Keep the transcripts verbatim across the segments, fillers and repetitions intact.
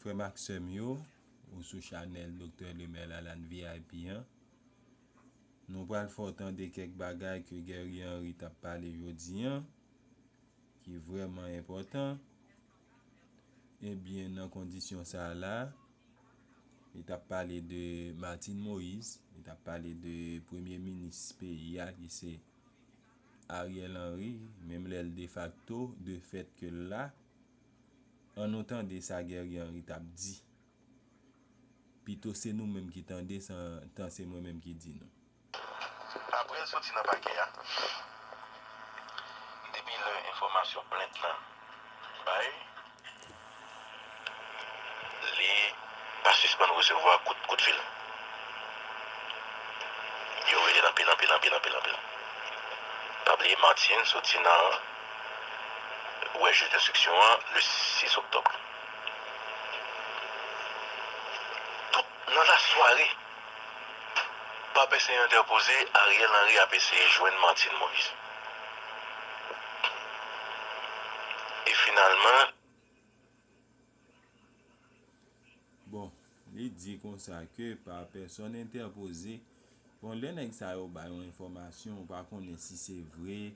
Frè m ak sè m yo, ou sou chanèl Doktè Lemè Lalane V I P an. Nou pral fè w tande kèk bagay ke Guerrier Henry t ap pale jodi an, ki vrèman enpòtan. Ebyen, nan kondisyon sa a la, li t ap pale de Martine Moïse, li t ap pale de premye minis peyi a, ki se Ariel Henry, menm lè l defakto, de fèt ke l la, ann nou tande sa Guerrier Henry t ap di. Pito se nou menm ki tande, san, tan se mwen menm ki di nou. Apre l soti nan pakè a, depi lè enfòmasyon plent lan bay, li pa sispann resevwa kout, kout fil. Yo rele l anpil, anpil, anpil, anpil, anpil. Pa bliye, Martine soti nan wè jij denstriksyon an le sis oktòb. Tout nan lasware, pa pèsonn entèpoze, Ariel Henry ap eseye jwenn Martine Moïse. E finalman, Bon, li di konsa ke pa pèsonn entèpoze. Bon, lè nèg sa yo bay yon enfòmasyon, ou pa konnen si se vre,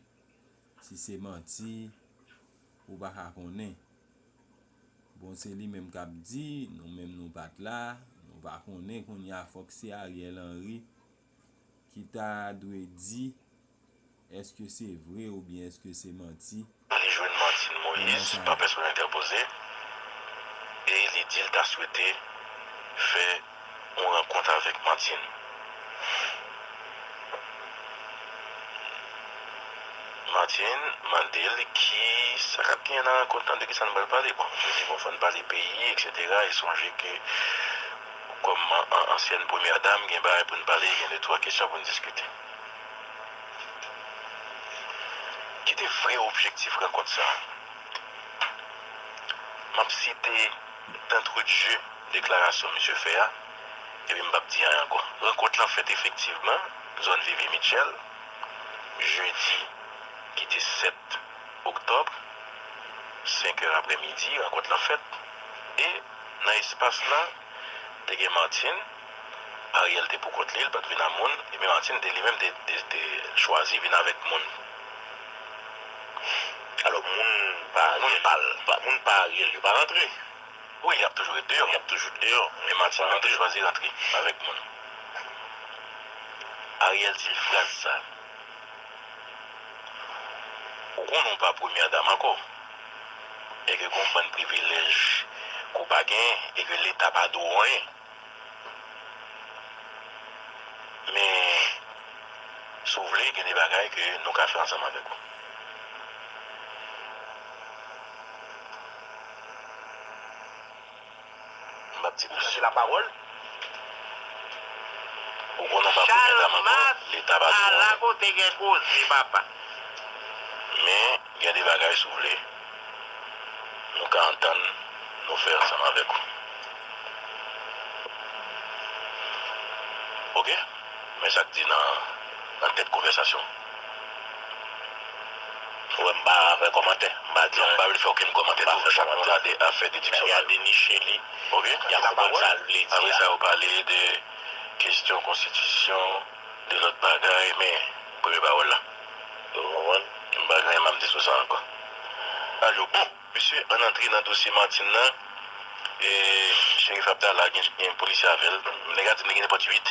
si se manti, ou pa ka konnen. Bon, se li menm k ap di, nou menm nou pa t la, nou pa konnen, kounye a fòk se Ariel Henry ki ta dwe di èske se vre oubyen èske se manti. Li jwenn Martine Moïse, pa pèsonn entèpoze, e li di l ta swete fè yon rankont avèk Martine. Martine mande l ki sa k ap genyen nan rankont lan, de ki sa nou pral pale. Bon, yo di, bon, fò n pale peyi, et cetera. E sonje ke, kòm an, an, ansyèn premyè dam, gen bagay pou n pale, gen de twa kesyon pou n diskite. Ki te vrè objektif rankont sa a? M ap site d'entrée de jeu deklarasyon misye fè a, epi m p ap di anyen ankò. Rankont lan fèt efektivman, zòn Vivy Mitchell, jedi ki te sèt oktòb, senk è aprèmidi, rankont lan fèt. E nan espas la, te gen Martine, Ariel te pou kont li, li pa t vin ak moun, epi Martine te li menm te, te, te chwazi vin avèk moun. Alò, moun pa Ariel, pa, moun pa Ariel yo pa rantre. Wi, y ap toujou ret deyò. Y ap toujou deyò. Men Martine menm te chwazi rantre avèk moun. Ariel di l fraz sa. Ou konnen w pa premyè dam ankò. E ke gen yon bann privilèj ke w pa genyen, e ke Leta pa dwe w anyen. Men, si w vle, gen de bagay ke nou ka fè ansanm avèk ou. M p ap di plis. Ou konnen w pa premyè dam ankò, Leta pa dwe w anyen. Ala kote gen koze, papa. Men, gen de bagay, si w vle, nou ka antann, nou fè ansanm avèk ou. Oke? Men sa k di nan, nan tèt konvèsasyon. Ou wè, m pa fè kòmantè. M pa di anyen. Non, m pa vle fè okenn kòmantè tou. Chak moun a de, a fè dedisyon pa yo. Nèg la deniche li. Oke? Y ap konprann sa l vle di a. Apre sa, yo pale de kesyon konstitisyon, de lòt bagay, men premye pawòl la. Ou konprann? M pa gen anyen m ap di sou sa ankò. Alò, bon, mesye, ann antre nan dosye Martine nan. E Cherif Abdallah gen, gen polisye avè l. Nèg la di m li gen nenpòt uit.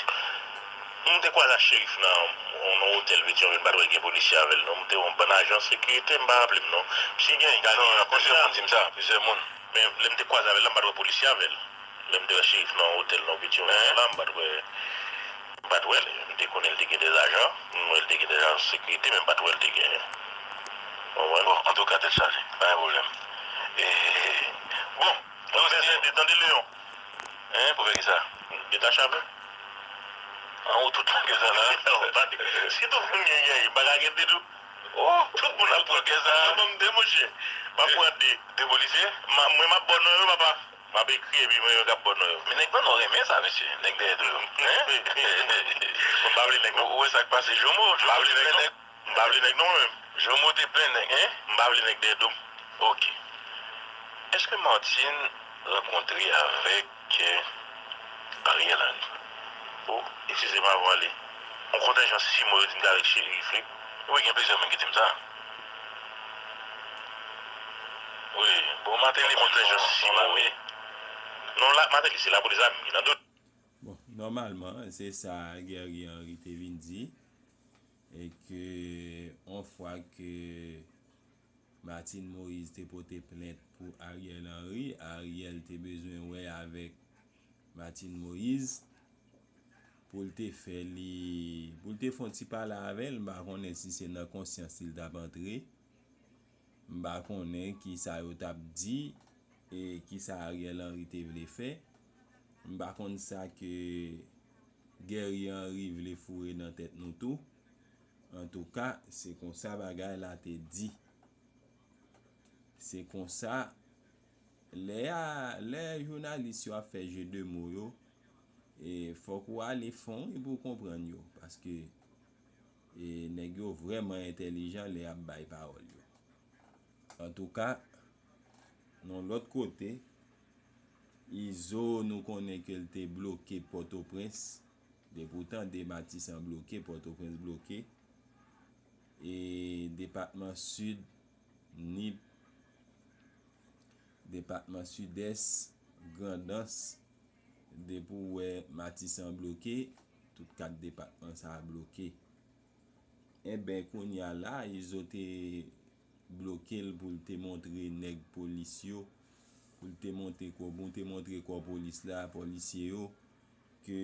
M te kwaze ak Cherif nan yon, nan otèl Petyonvil, m pa t wè gen polisye avè l non. M te yon bann ajan sekirite, m pa raple m non. Si gen, gade, non, plizyè moun di m sa, plizyè moun. Men lè m te kwaze avè l la, m pa t wè polisye avè l. Lè m te wè Cherif nan otèl nan Petyonvil la, m pa t wè, m pa t wè l. M te konnen l te gen de ajan, m wè l te gen de ajan sekirite, men m pa t wè l te gen. Ou konprann? Bon, antouka, tèt chaje, pa gen pwoblèm. E, bon, nou se de tande Leyon. Hein, pou fè kisa? Detache avè l. An ou tout longè sa la? Si tout moun gen gèye, pa ka gen de tou. Oh, tout moun ap pran kè sa. Mwen ban m de, monchè. M ap pran de. De polisye? Mwen, m ap ba w non yo, papa. M ap ekri epi mwen yo k ap ba w non yo. Men nèg nan non renmen sa, mesye. Nèg dèyè do yo. Hein? Mwen pa vle nèg non. Ou wè sa k pase Jomo? M pa vle nèg non. M pa vle nèg non, mwen menm. Jomo te plen nèg, hein? M pa vle nèg dèyè do m. Ok. Èske Martine rankontre avèk, eh, Ariel Henry. O, eskize m avan ale. Yon kontenjan sis mwa yo di m te avèk Cherif, wi. Wi, gen plizyè moun ki di m sa. Wi, bon, Martelly kontenjan sis mwa, men non, la, Martelly, se lapolis la, m nan dout. Bon, nòmalman, se sa Guerrier Henry te vin di, e ke yon fwa ke Martine Moïse te pote plent pou Ariel Henry, Ariel te bezwen wè avèk Martine Moïse pou l te fè li, pou l te fè yon ti pale avè l, m pa konnen si se nan konsyans li l t ap antre. M pa konnen kisa yo t ap di e kisa Ariel Henry te vle fè. M pa konn sa ke Guerrier Henry vle foure nan tèt nou tou. Antouka, se konsa bagay la te di. Se konsa, lè a, lè jounalis yo ap fè jeu de mots yo, e fòk ou ale fon wi pou w konprann yo, paske, e nèg yo vrèman entèlijan lè y ap bay pawòl yo. Antouka, nan lòt kote, Izo, nou konnen ke l te bloke Pòtoprens. Depi w tande Matisan bloke, Pòtoprens bloke. E depatman Sid, Nip, depatman Sidès, Grandans, depi w wè Matisan bloke, tout kat depatman sa a bloke. Enben, kounye a la, Izo te bloke l pou l te montre nèg polis yo, pou l te montre kò, pou l te montre kò polis la, polisye yo, ke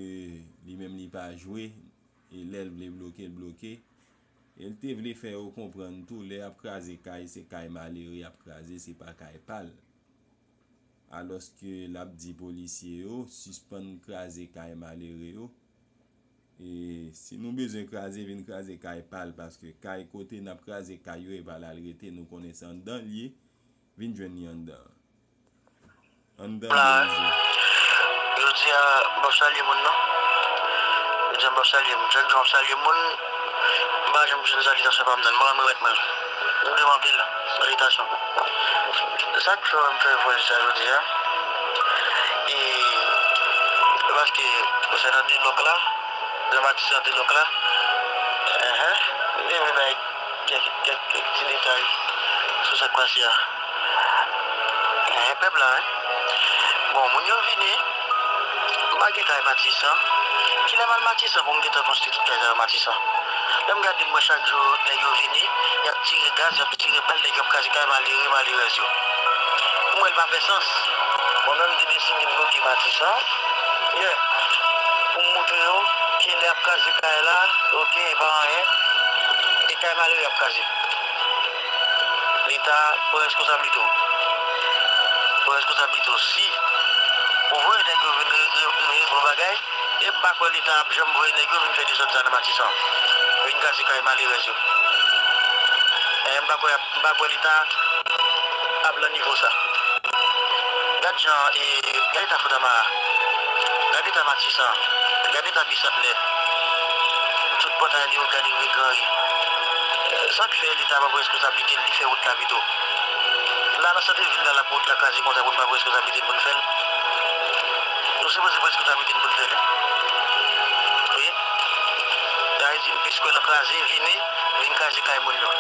li menm li pa jwe, e lè l vle bloke, l bloke. E l te vle fè yo konprann tou, lè y ap kraze kay, se kay malere y ap kraze, se pa kay pa l. Alòske l ap di polisye yo, sispann kraze kay malere yo. E si nou bezwen kraze, vin kraze kay pa l, paske kay kote n ap kraze kay yo, e pa la l rete, nou konnen se anndan l ye, vin jwenn li anndan an. Anndan l ye. Jodi a, m p ap salye moun non. Jodi a, m p ap salye moun. Chak jou m ap salye moun, m pa janm jwenn salitasyon pa m nan. M pa renmen remèt mwen. Nou de m anpil. Salitasyon. Sa k fè m fè vwèl sa jodi a? E, se paske se nan delòk la, nan Matisan delòk la. Enhen. M te vle bay kèk, kèk, kèk ti detay sou sa k pase a. Enhen, pèp la, wi. Bon, moun yo vini, m pa gen kay Matisan. Kilè m al Matisan pou m gentan konstwi tout kay sa yo Matisan? Lè m gade, m wè chak jou nèg yo vini, y ap tire gaz, y ap tire bal, nèg yo ap kraze kay malere, malerèz yo. Pou mwen, li pa fè sans. Mwen menm, m te deside bloke Matisan. Yeah. Pou m montre yo ke lè y ap kraze kay la, oke, e pa anyen. E kay malere y ap kraze. Leta pran reskonsablite w. Pran reskonsablite w. Si ou voye nèg yo vin re-, re-, repran bagay, e m pa kwè Leta ap janm voye nèg yo vin fè dezòd sa nan Matisan. Vin kraze kay malerèz yo. E m pa kwè, m pa kwè Leta ap lan nivo sa. Gad jan, e, gad eta Fondamara. Gad eta Matisan. Gad eta Bisantnè. Tout pòtay li yo gade rive Gran Ri. Sa k fè Leta pa pran reskonsablite l, li fè wout la pito? La, nan sant vil la, l ap wout la kraze konsa pou n pa pran reskonsablite n pou n fè l? Nou sipoze pran reskonsablite n pou n fè l, wi. Wi. Sa vle di, m plis kwè nan kraze, vini, vin kraze kay moun yo.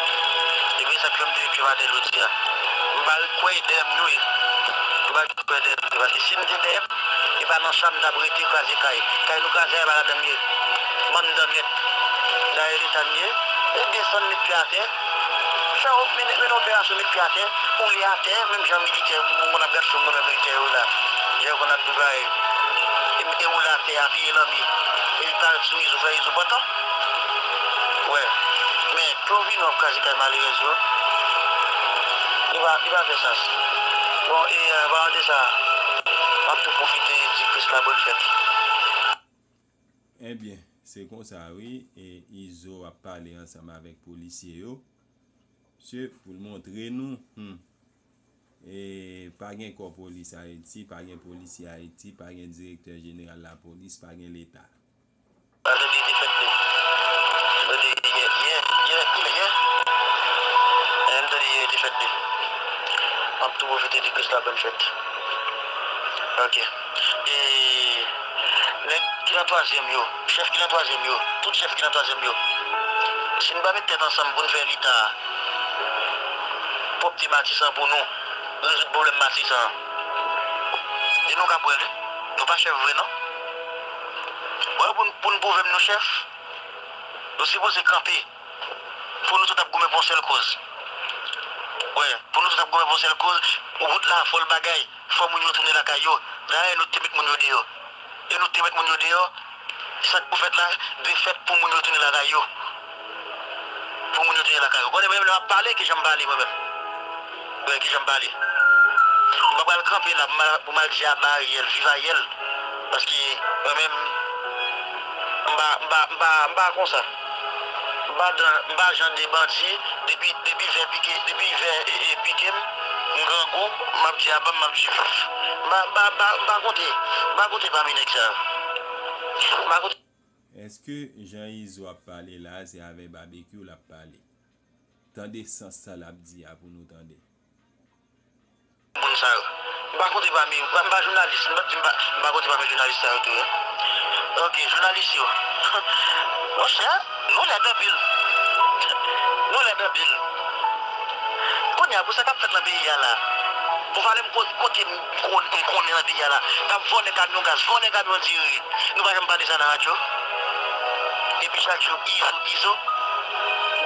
Ebyen, sa k fè m te met pye m atè jodi a. M pa kwè dèyè m yo ye. M pa kwè dèyè m yo. Paske si m te dèyè m, e pa nan sa m t ap rete kraze kay. Kay nou kraze a, e pa ladan m ye. M anndan nèt. Dayè Leta m ye. E desann met pye atè. Fè w mennen, mennen operasyon met pye atè. Woule atè, menm jan militè, moun ap gad sou moun militè yo la. Jan yo konn ap tou bagay. E, e woule atè, apiye lanmè. E li parèt sou rezo, fè rezo pantan. Wè. Men, lè w vini w ap kraze kay malerèz yo, li pa, li pa fè sans. Bon, e, an palan de sa, m ap tou pwofite di Krisla bòn fèt. Ebyen, se konsa wi, e Izo ap pale ansanm avèk polisye yo. Mesye, pou l montre nou, hmm, e pa gen kò polis Ayiti, pa gen polisye Ayiti, pa gen direktè jeneral lapolis, pa gen Leta. Tande defèt li. Tande yè, yè, yè, yè, yè. Tande yè defèt li. M ap tou pwofite di Krisla bòn fèt. Ok. E nèg ki nan twazyèm yo, chèf ki nan twazyèm yo, tout chèf ki nan twazyèm yo, si n pa met tèt ansanm pou n fè lita pwòpte Matisan pou nou, rezoud pwoblèm Matisan an, e nou ka pran li. Nou pa chèf vre, non. Wè, pou n, pou n pwouve m nou chèf, nou sipoze kanpe. Pou nou tout ap goumen pou yon sèl koz. Wè, pou nou tout ap goumen pou yon sèl koz, wout la fò l bagay, fò moun yo tounen lakay yo. Dayè, nou te met moun yo deyò. E nou te met moun yo deyò, sa k pou fèt la, dwe fèt pou moun yo tounen lakay yo. Pou moun yo tounen lakay yo. Konnen mwen menm lè m ap pale, kijan m pale mwen menm. Wè, kijan m pale. M pa pral kanpe la pou m al, pou m al di aba Ariel, viv Ariel. Paske mwen menm, m pa, m pa, m pa, m pa konsa. M pa jan, m pa jan de bandi, depi, depi vè pike, depi vè, e, e, pike m, m grangou, m ap di aba, m ap di viv. M pa, m pa, m pa, m pa konte, m pa konte pami nèg sa yo. M pa konte. Èske jan Izo ap pale la, se avè Babekyou l ap pale? Tande sans sa l ap di a pou nou tande. Moun sa yo. M pa konte pami, m pa, m pa jounalis, m pa di m pa, m pa konte pami jounalis sa yo tou, non. Ok, jounalis yo. Monchè, nou lèd anpil. Nou lèd anpil. Kounye a, pou sa k ap fèt nan peyi a la, pou pale m ko-, kote m kon-, m konnen nan peyi a la, k ap vòlè kamyon gaz, vòlè kamyon diri. Nou pa janm pale sa nan radyo. Epi chak jou, Izo, Izo.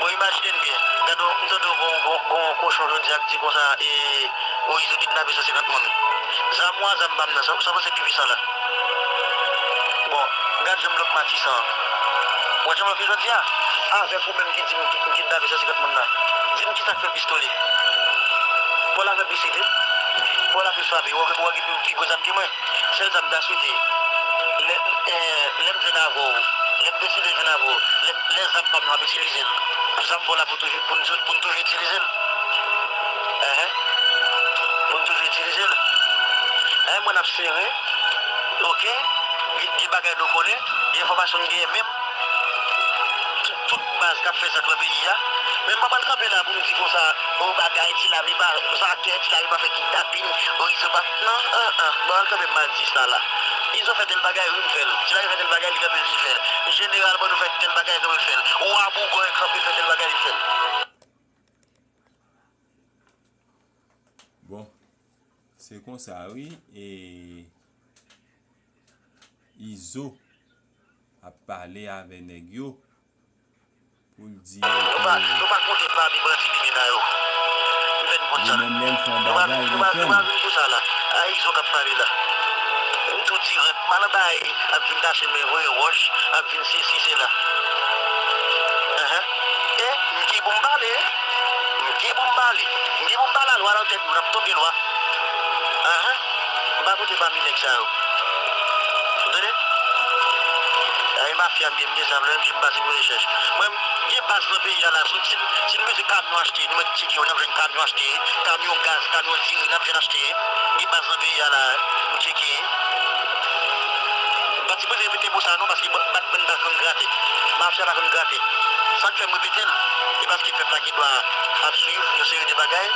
Bon, imajine n byen. Gade, m tande w gon, gon, gon kochon jodi a k di konsa, e, o, Izo kidnape san senkant moun. Zam ou a zam pa m nan, sa, sa w panse ki pwisan la? Bon, gad jan m lòk Matisan an. Ou wè jan m lòk li jodi a? Avèk ou menm ki di m ki, m kidnape san senkant moun nan. Di m kisa k fè pistole? Pòl la fè plis ide. Pòl la fè frape. Ou wè, ou wè ki pi, pi gwo zam ke mwen? Sèl zam m ta swete, lè, eh, lè m jwenn avè w, lè m deside jwenn avè w, lè, lè zam pa m nan ap itilize l, zam pa w la pou toujou, pou n tou-, pou n toujou itilize l. Enhen. Pou n toujou itilize l. Enhen, mwen n ap sere. Ok. Gen, gen bagay nou konnen, gen enfòmasyon n genyen menm. Tout, tout baz k ap fè zak nan peyi a. Men m pa pral kanpe la pou m di konsa, o, bagay, Ti Lame pa, sa aktè Ti Lame pa fè kidnapin, o, Izo pa, non, an, an, m pa pral kanpe m al di sa la. Izo fè tèl bagay, wi, m fè l. Ti Lame fè tèl bagay, li kanpe, li fè l. Jeneral Bòdou fè tèl bagay, kanpe, l fè l. Wa Bougòy kanpe, fè tèl bagay, li fè l. Bon, se konsa, wi, e Izo ap pale avè nèg yo pou l di yo ke li menm lè l fè yon bagay, li fè l. A Izo k ap pale la. M tou dirèk, m al anba a, ap vin tache men, voye wòch, ap vin sesi, sela. Enhen. E, m gen pou m pale. M gen pou m pale. M gen pou m pale, a lwa nan tèt mwen, ap tonbe lwa. Enhen. M pa konte pami nèg sa yo. Ou tande? Ay, mafya m ye, m gen zam, lè m di m pase pou rechèch. Mwen, m gen baz nan peyi a la, si, si, si nou bezwen kamyon achte, nou mèt tcheke yo, n ap jwenn kamyon achte, kamyon gaz, kamyon diri, n ap jwenn achte. Gen baz nan peyi a la, nou tcheke. M pa sipoze repete mo sa non, paske ba-, Batman pa konn grate. Mafya pa konn grate. Sa k fè m repete l, e paske pèp la gen dwa ap swiv yon seri de bagay,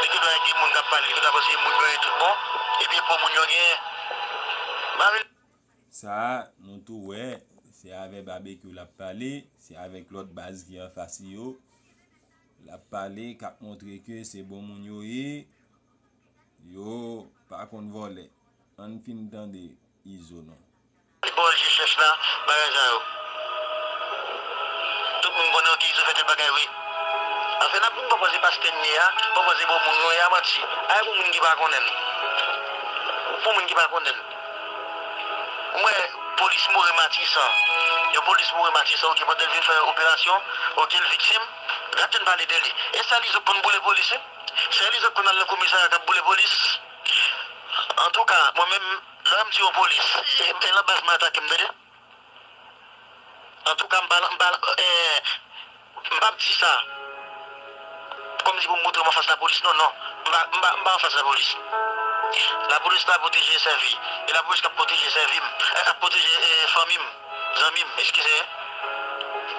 li gen dwa gen moun k ap pale, li gen dwa panse moun yo ye tout bon, epi e bon moun yo genyen. M pa vle Sa a, nou tou wè, se avè Babekyou l ap pale, se avèk lòt baz ki anfas li yo l ap pale, k ap montre ke se bon moun yo ye, yo pa konn vòlè. Ann fin tande Izo non. Li ba w je chèch la, bagay sa yo. Tout moun konnen ke Izo fè tèl bagay, wi. Afè n ap vin pwopoze pastè n ye a, pwopoze bon moun nou ye a, manti. Ay pou moun ki pa konnen l. Pou moun ki pa konnen l. M wè polis mouri Matisan. Yon polis mouri Matisan, oke, pandan l vin fè operasyon, oke, l viktim. Gad jan n pale de li. E sèl Izo k konn boule polis, wi. Sèl Izo k konn al nan komisarya k ap boule polis. Antouka, mwen menm, lè m di yon polis, e, e nan baz mwen atake m, tande? Antouka, m pa, m pa, eh, m p ap di sa kòmsi pou m montre m anfas lapolis, non, non. M pa, m pa, m pa anfas lapolis. Lapolis la pwoteje e sèvi. E lapolis k ap pwoteje e sèvi m, eh, ap pwoteje, eh, fanmi m, zanmi m, eskize.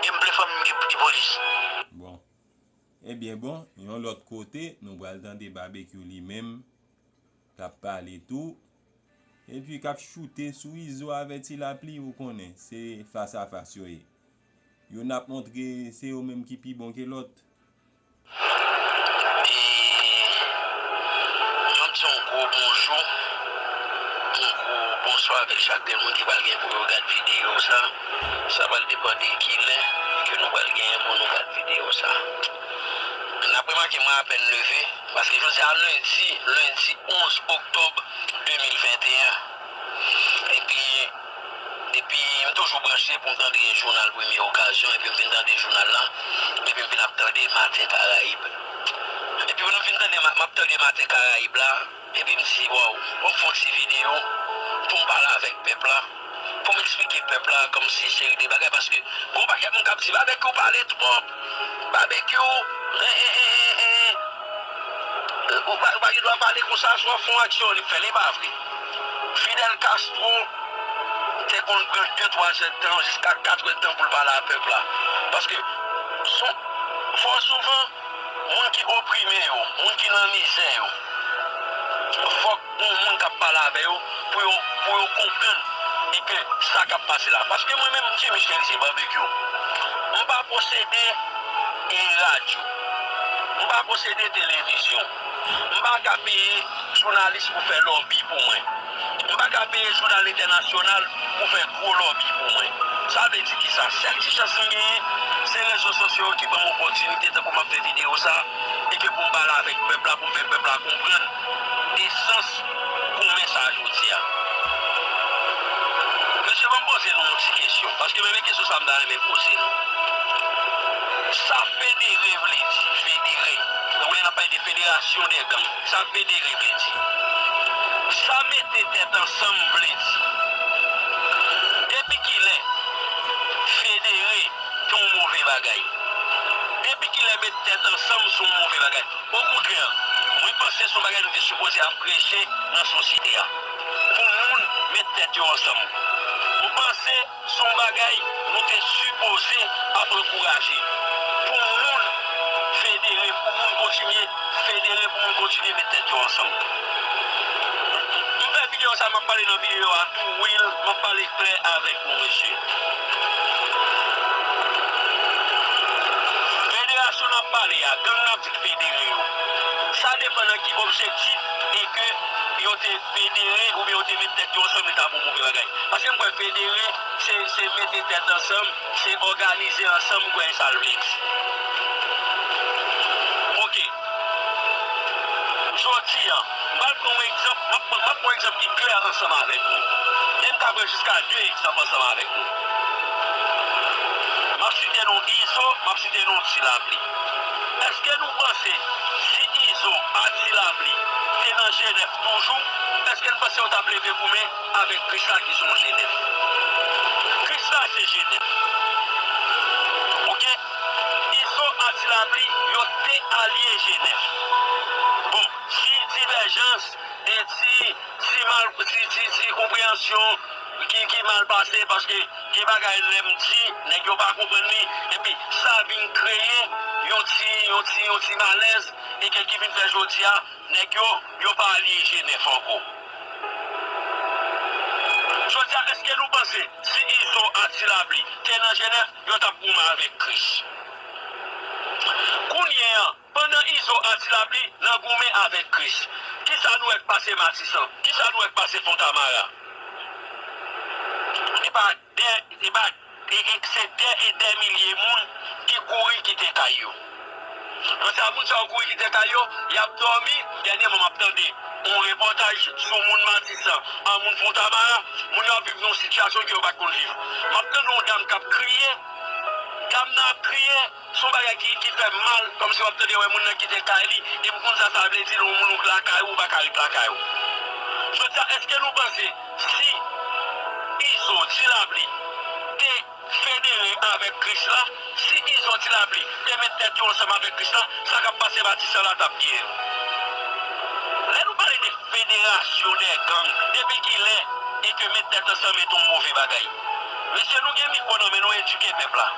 E m vle fanmi m gen, gen polis. Bon. Ebyen bon, yon lòt kote, nou pral tande Babekyou li menm k ap pale tou. epi k ap choute sou Izo avè Ti Lapli, ou konnen, se fas a fas yo ye. Youn ap montre se yo menm ki pi bon ke lòt. E m ap di yon gwo bonjou, yon gwo bonswa avèk chak de moun ki pral gen pou yo gad videyo sa. Sa pral depann de kilè ke nou pral genyen pou nou gad videyo sa. N ap remake mwen apèn leve, paske jodi a lendi, lendi onz oktòb de mil venteyen. Epi, epi m toujou branche pou m tande jounal Premye Okazyon, epi m fin tande jounal la, epi m vin ap tande Maten Karayib. Epi pou m fin tande, m ap tande Maten Karayib la, epi m di, waw, fò m fè yon ti videyo pou m pale avèk pèp la, pou m eksplike pèp la kòmsi seri de bagay, paske gon pakèt moun k ap di, Babekyou pale twòp, Babekyou, en, en, en, en, en. Ou pa, ou pa gen dwa pale konsa, si w ap fè yon aksyon, li fè l, e pa vre. Fidel Castro te konn pran de, twa èdtan, jiska kat èdtan pou l pale a pèp la. Paske, fò souvan, moun ki oprime yo, moun ki nan mizè yo, fòk gon moun k ap pale avè yo pou yo, pou yo konprann e ke sa k ap pase la. Paske mwen menm, Jimmy Cherizier Barbecue, m pa posede e radyo. M pa posede televizyon. M pa ka peye jounalis pou fè lòbi pou mwen. M pa ka peye jounal entènasyonal pou fè gwo lòbi pou mwen. Sa vle di kisa? Sèl ti chans m genyen, se rezo sosyo yo ki ban m opòtinite, tankou m ap fè videyo sa, e ke pou m pale avèk pèp la, pou m fè pèp la konprann esans goumen sa jodi a. Mesye, ban m poze nou yon ti kesyon, paske menm kesyon sa m ta renmen poze nou. Sa federe vle di, federe. Donk, lè n ap pale de federasyon dè gang, sa federe vle di? Sa mete tèt ansanm vle di? Depi kilè federe se yon move bagay? Depi kilè met tèt ansanm se yon move bagay? Okontrè, mwen panse se yon bagay nou te sipoze ap preche nan sosyete a. Pou moun met tèt yo ansanm. Mwen panse se yon bagay nou te sipoze ap ankouraje. Pou moun federe, pou moun kontinye federe, pou moun kontinye met tèt yo ansanm. M fè videyo sa, m ap pale nan videyo a tou, Will, m ap pale klè avèk ou, mesye. Federasyon n ap pale a, gang n ap di k federe yo. Sa depann nan ki objektif e ke yo te federe oubyen yo te met tèt yo ansanm, yo ta pou move bagay. Paske m kwè federe, se, se mete tèt ansanm, se òganize ansanm, m kwè e sa l vle di. Oke. Jodi a, m pral pran yon egzanp, m ap, m ap pran yon egzanp ki klè ansanm avèk nou. E m ka pran jiska de egzanp ansanm avèk nou. M ap site non Izo, m ap site non Ti Lapli. Èske nou panse si Izo a Ti Lapli te nan Jenèf toujou, èske n panse yo t ap leve goumen avèk Krisla ki se yon Jenèf? Krisla se Jenèf. Oke? Izo a Ti Lapli, yo te alye Jenèf. Bon, ti divèjans e ti, ti mal, ti, ti, ti konpreyansyon ki, ki mal pase, paske gen bagay lè m di, nèg yo pa konprann li, epi sa vin kreye yon ti, yon ti, yon ti malèz, e ke ki vin fè jodi a, nèg yo, yo pa alye Jenèf ankò. Jodi a, èske nou panse si Izo a Ti Lapli te nan Jenèf, yo t ap goumen avèk Kris? Kounye a, pandan Izo a Ti Lapli nan goumen avèk Kris, kisa nou wè k pase Matisan? Kisa nou wè k pase Fontamara? E pa dè, e pa, e, e, se dè e dè milye moun ki kouri kite kay yo. Panse a moun sa yo kouri kite kay yo, y ap dòmi. Dènyèman, m ap tande yon repòtaj sou moun Matisan, an moun Fontamara, moun yo ap viv yon sitiyasyon ke yo pa t konn viv. M ap tande yon dam k ap kriye. Dam nan ap kriye, se yon bagay ki, ki fè m mal, kòmsi w ap tande wè moun nan kite kay li, e m konn sa sa vle di lè yon moun ou lakay ou, ou pa ka ret lakay ou. Jodi a, èske nou panse si Izo, Ti Lapli te federe avèk Kris la, si Izo, Ti Lapli te met tèt yo ansanm avèk Kris la, sa k ap pase Matisan la t ap genyen? Lè nou pale de federasyon dè gang, depi kilè e ke met tèt ansanm e t on move bagay? Mesye, nou gen mikwo nan men nou, edike pèp la.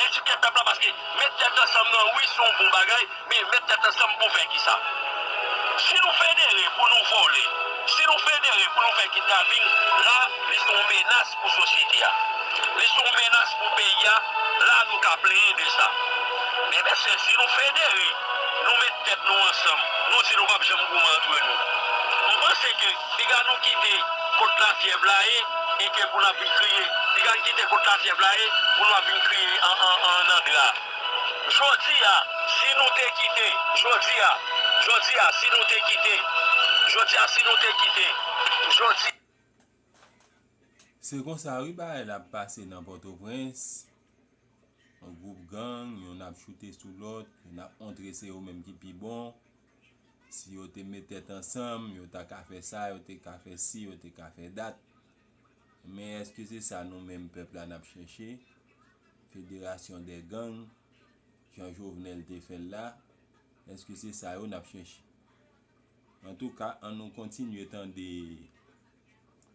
Edike pèp la, paske met tèt ansanm nan, wi, se yon bon bagay, men met tèt ansanm pou fè kisa? Si nou federe pou nou vòlè, si nou federe Pou nou fè kidnaping, la, li se yon menas pou sosyete a. Li se yon menas pou peyi a, la, nou ka plenyen de sa. Men mesye, si nou federe, nou met tèt nou ansanm, nou di nou p ap janm goumen antre nou. M panse ke piga nou kite kot lafyèv la ye, e ke pou n ap vin kriye. Piga n kite kot lafyèv la ye, pou n ap vin kriye an, an, an, nan dra. Jodi a, si nou te kite, jodi a, jodi a, si nou te kite, jodi a, si nou te kite, jodi. Se konsa wi bagay la ap pase nan Pòtoprens. Yon gwoup gang, yonn ap choute sou lòt, yonn ap montre se yo menm ki pi bon. Si yo te met tèt ansanm, yo ta ka fè sa, yo te ka fè si, yo te ka fè dat. Men èske se sa nou menm pèp la n ap chèche? Federasyon dè gang, jan Jovenel te fè l la, èske se sa yo n ap chèche? Antouka, ann nou kontinye tande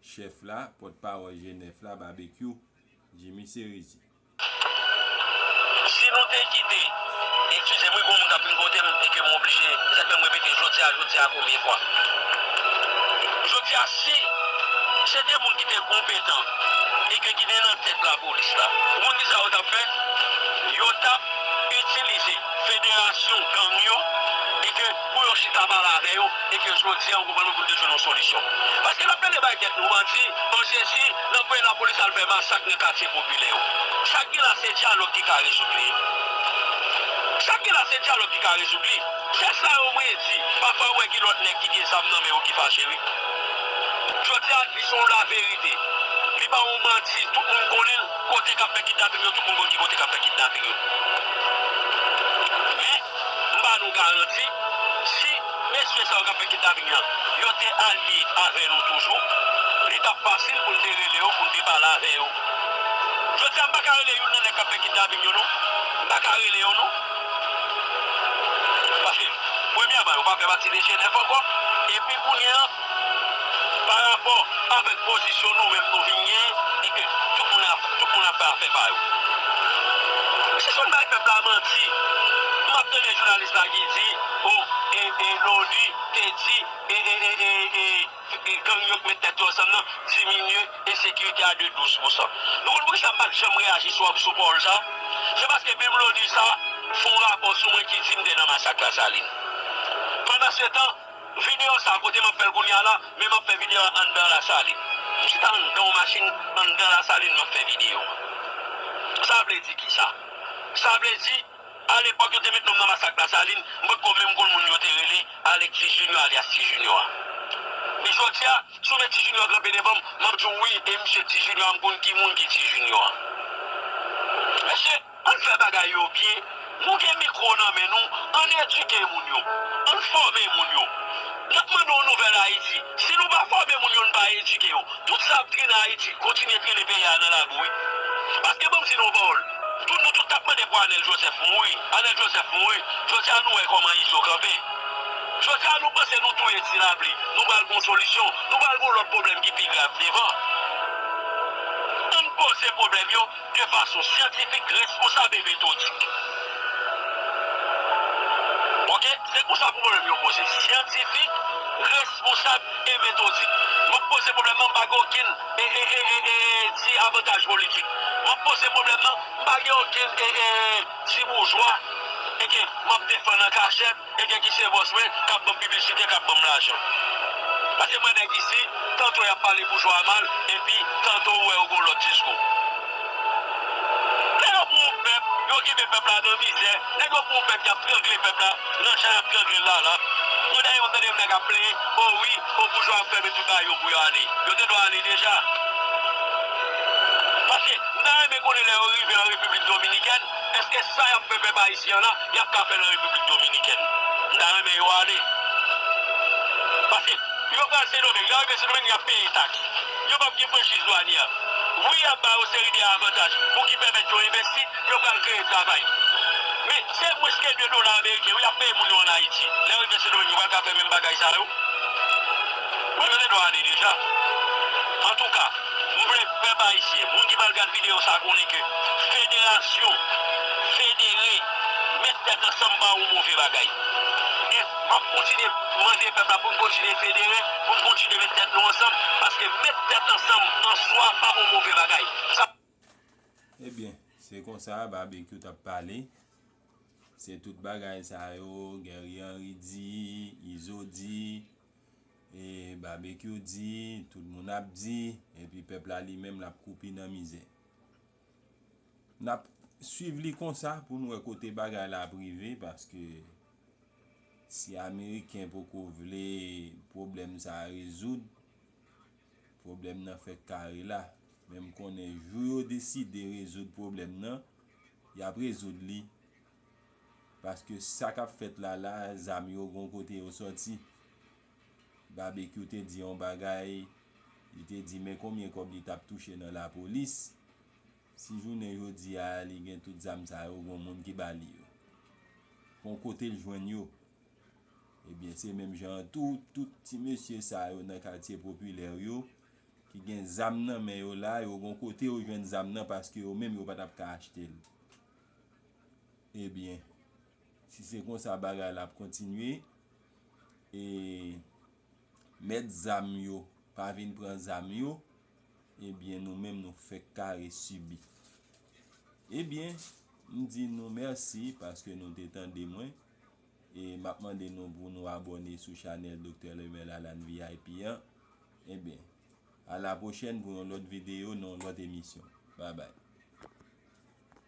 chèf la, pòtpawòl G nèf la, Babekyou, Jimmy Serizi. Si nou te kite, eskize m wi, gon moun k ap vin kote m e ke m oblije, sa k fè m repete, jodi a, jodi a konbyen fwa? Jodi a, si se de moun ki te konpetan e ke ki te nan tèt lapolis la, ou konn kisa yo t ap fè? Yo t ap itilize federasyon gang yo e ke pou yo chita pale avè yo e ke jodi a, ou konprann, pou te jwenn yon solisyon. Paske n ap tande bay tèt nou manti, o Jezi, nan peyi lapolis al fè masak nan katye popilè yo. Sa k gen la se dyalòg ki ka rezoud li. Sa k gen la se dyalòg ki ka rezoud li. Se sa yo mwen di, pafwa ou wè gen lòt nèg ki gen zam nan men yo ki fache wi. Jodi a, li se yon laverite. Li pa yon manti, tout moun konnen l, kote k ap fè kidnaping yo, tout moun konn ki kote k ap fè kidnaping yo. Men, m ba nou garanti, si mesye sa yo k ap fè kidnaping nan, yo te alye avè nou toujou, li t ap fasil pou n te rele yo, pou n te pale avè yo. Jodi a, m pa ka rele youn nan nèg k ap fè kidnaping yo, non. M pa ka rele yo, non. Paske, premyèman, yo pa fè pati de G nèf ankò. Epi kounye a, pa rapò avèk pozisyon nou menm nou vin genyen, e ke tout moun ap, tout moun ap fè afè pa yo. Misye sot bay pèp la manti. M ap tande jounalis la ki di, o, e, e, Loni te di, e, e, e, e, e, e, gang yo k met tèt yo ansanm nan diminye ensekirite a de douz pousan. Nou konn poukisa m pa t janm reyaji sou, sou pawòl sa? Se paske menm Loni sa fè yon rapò sou mwen ki di m te nan masak Lasalin. Pandansetan, videyo sa, kote m ap fè l kounye a la, men m ap fè videyo a anndan Lasalin. M chita anndan yon machin, anndan Lasalin, m ap fè videyo a. Sa vle di kisa? Sa vle di, alepòk yo te met non m nan masak Lasalin, m potko menm konn moun yo te rele Alexis Junior alyas Ti Junior a. Men jodi a, si w met Ti Junior kanpe devan m, m ap di w wi, e misye Ti Junior a, m konn ki moun ki Ti Junior a. Mesye, ann fè bagay yo byen. Nou gen mikwo nan men nou, ann edike moun yo, ann fòme moun yo. N ap mande yon nouvèl Ayiti. Si nou pa fòme moun yo, n pa edike yo, tout sa ap trennen Ayiti, kontinye trennen peyi a nan labou wi. Paske ban m di nou yon pawòl, tout nou tout t ap mande pou Anèl Joseph mouri, Anèl Joseph mouri. Jodi a nou wè kòman Izo kanpe. Jodi a nou panse nou touye Ti Lapli, nou pral gon solisyon, nou pral gon lòt pwoblèm ki pi grav devan. Ann poze pwoblèm yo de fason syantifik, responsab e metodik. Oke? Se konsa pou pwoblèm yo poze. Syantifik, responsab e metodik. M ap poze pwoblèm nan, m pa gen okenn e, e, e, e, e, ti avantaj politik. M ap poze pwoblèm nan, m pa gen okenn e, e, ti boujwa e ke m ap defann an kachèt. E gen ki se bòs mwen k ap ban m piblisite, k ap ban m lajan. Paske m wè nèg isi, tanto y ap pale boujwa a mal, epi tanto ou wè yo gen yon lòt diskou. Lè yo pran yon pèp, yo kenbe pèp la nan mizè, nèg yo pran yon pèp, y ap trangle pèp la, nan jan y ap trangle l la la. Yon dèyè m ap tande yon nèg ap plenyen, o wi, o boujwa ap fèmen tout bagay yo pou yo ale. Yo te dwe ale deja. Paske m ta renmen konnen lè yo rive an Repiblik Dominikèn, èske sa y ap fè pèp ayisyen an la, y ap ka fè l an Repiblik Dominikèn? M ta renmen yo ale. Paske yo pral Sendomeng, lè yo rive Sendomeng, y ap peye taks. Yo p ap gen franchiz dwanyè. Wi, y ap ba yo seri de avantaj pou ki pèmèt yo envesti, yo pral kreye travay. Men, se mwens ke de dola ameriken, wi, y ap peye moun yo ann Ayiti. Lè yo rive Sendomeng, yo pral ka fè menm bagay sa yo. Mwen, yo te dwe ale deja. Antouka, m vle pèp ayisyen, moun ki pral gad videyo sa konnen ke federasyon, federe, met tèt ansanm pa yon move bagay. E M ap kontinye mande pèp la pou n kontinye federe, pou n kontinye met tèt nou ansanm, paske met tèt ansanm an swa pa yon move bagay. Sa Ebyen, se konsa Babekyou t ap pale. Se tout bagay sa yo, Guerrier Henry di, Izo di, e Babekyou di, tout moun ap di, epi pèp la li menm l ap koupi nan mizè. N ap swiv li konsa pou n wè kote bagay la ap rive, paske si Ameriken poko vle pwoblèm sa a rezoud, pwoblèm nan fèk kare la. Men m konnen jou yo deside rezoud pwoblèm nan, y ap rezoud li. Paske sa k ap fèt la la, zam yo gon kote yo sòti. Babekyou te di yon bagay, li te di men konbyen kòb li t ap touche nan lapolis. Si jounen jodi a li gen tout zam sa yo, gon moun ki ba li yo. Gon kote l jwenn yo. Ebyen, se menm jan an tou, tout ti mesye sa yo nan katye popilè yo, ki gen zam nan men yo la, yo gon kote yo jwenn zam nan paske yo menm yo pa t ap ka achte l. Ebyen, si se konsa bagay la ap kontinye, e mèt zam yo pa vin pran zam yo, ebyen, nou menm nou fèk kare sibi. Ebyen, m di nou mèsi paske nou te tande mwen, e m ap mande nou pou nou abòne sou chanèl Doktè Lemel Alan V I P an. Ebyen, a la pwochèn pou yon lòt videyo nan yon lòt emisyon. Babay.